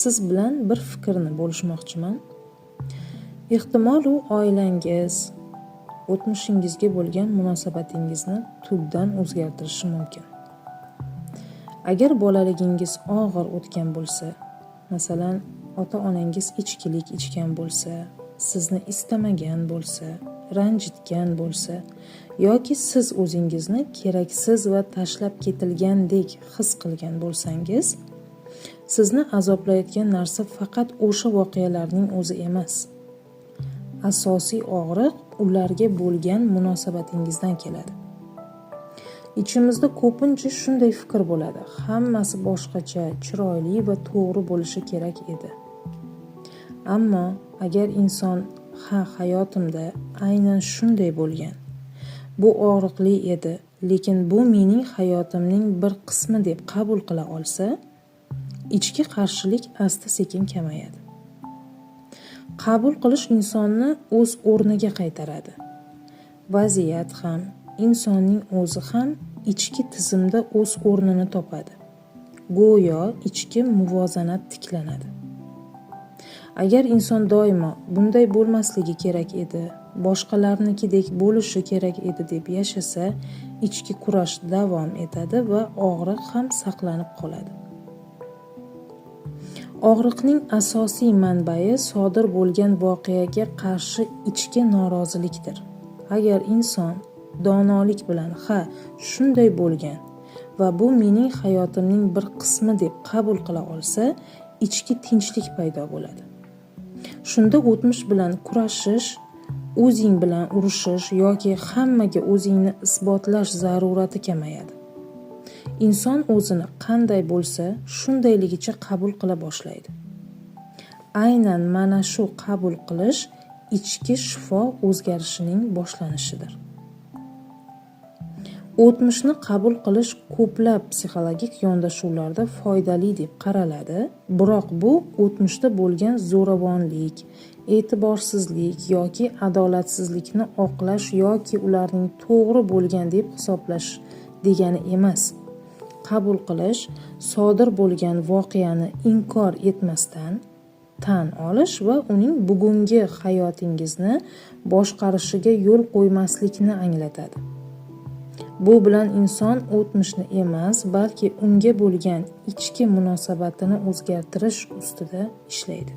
Siz bilan bir fikrni bo'lishmoqchiman. Ehtimol, u oilangiz, o'tmishingizga bo'lgan munosabatingizni tubdan o'zgartirishi mumkin. Agar bolaligingiz og'ir o'tgan bo'lsa, masalan, ota-onangiz ichkilik ichgan bo'lsa, sizni istamagan bo'lsa, ranjitgan bo'lsa yoki siz o'zingizni keraksiz va tashlab ketilgandek his qilgan bo'lsangiz, sizni azoblayotgan narsa faqat o'sha voqealarning o'zi emas. Asosiy og'riq ularga bo'lgan munosabatingizdan keladi. Ichimizda ko'pincha shunday fikr bo'ladi: hammasi boshqacha, chiroyli va to'g'ri bo'lishi kerak edi. Ammo agar inson "Ha, hayotimda aynan shunday bo'lgan, bu og'riqli edi, lekin bu mening hayotimning bir qismi" deb qabul qila olsa, ichki qarshilik asta-sekin kamayadi. Qabul qilish insonni o'z o'rniga qaytaradi. Vaziyat ham, insonning o'zi ham ichki tizimda o'z o'rnini topadi. Go'yo ichki muvozanat tiklanadi. Agar inson doimo "Bunday bo'lmasligi kerak edi, boshqalarnikidek bo'lishi kerak edi" deb yashasa, ichki kurash davom etadi va og'riq ham saqlanib qoladi. Og'riqning asosiy manbai sodir bo'lgan voqeaga qarshi ichki norozilikdir. Agar inson donolik bilan "Ha, shunday bo'lgan va bu mening hayotimning bir qismi" deb qabul qila olsa, ichki tinchlik paydo bo'ladi. Shunda o'tmish bilan kurashish, o'zing bilan urushish yoki hammaga o'zingni isbotlash zarurati kamayadi. Inson o'zini qanday bo'lsa, shundayligicha qabul qila boshlaydi. Aynan mana shu qabul qilish ichki shifo o'zgarishining boshlanishidir. O'tmishni qabul qilish ko'plab psixologik yondashuvlarda foydali deb qaraladi, biroq bu o'tmishda bo'lgan zo'ravonlik, e'tiborsizlik yoki adolatsizlikni oqlash yoki ularning to'g'ri bo'lgan deb hisoblash degani emas. Qabul qilish sodir bo'lgan voqeani inkor etmasdan tan olish va uning bugungi hayotingizni boshqarishiga yo'l qo'ymaslikni anglatadi. Bu bilan inson o'tmishni emas, balki unga bo'lgan ichki munosabatini o'zgartirish ustida ishlaydi.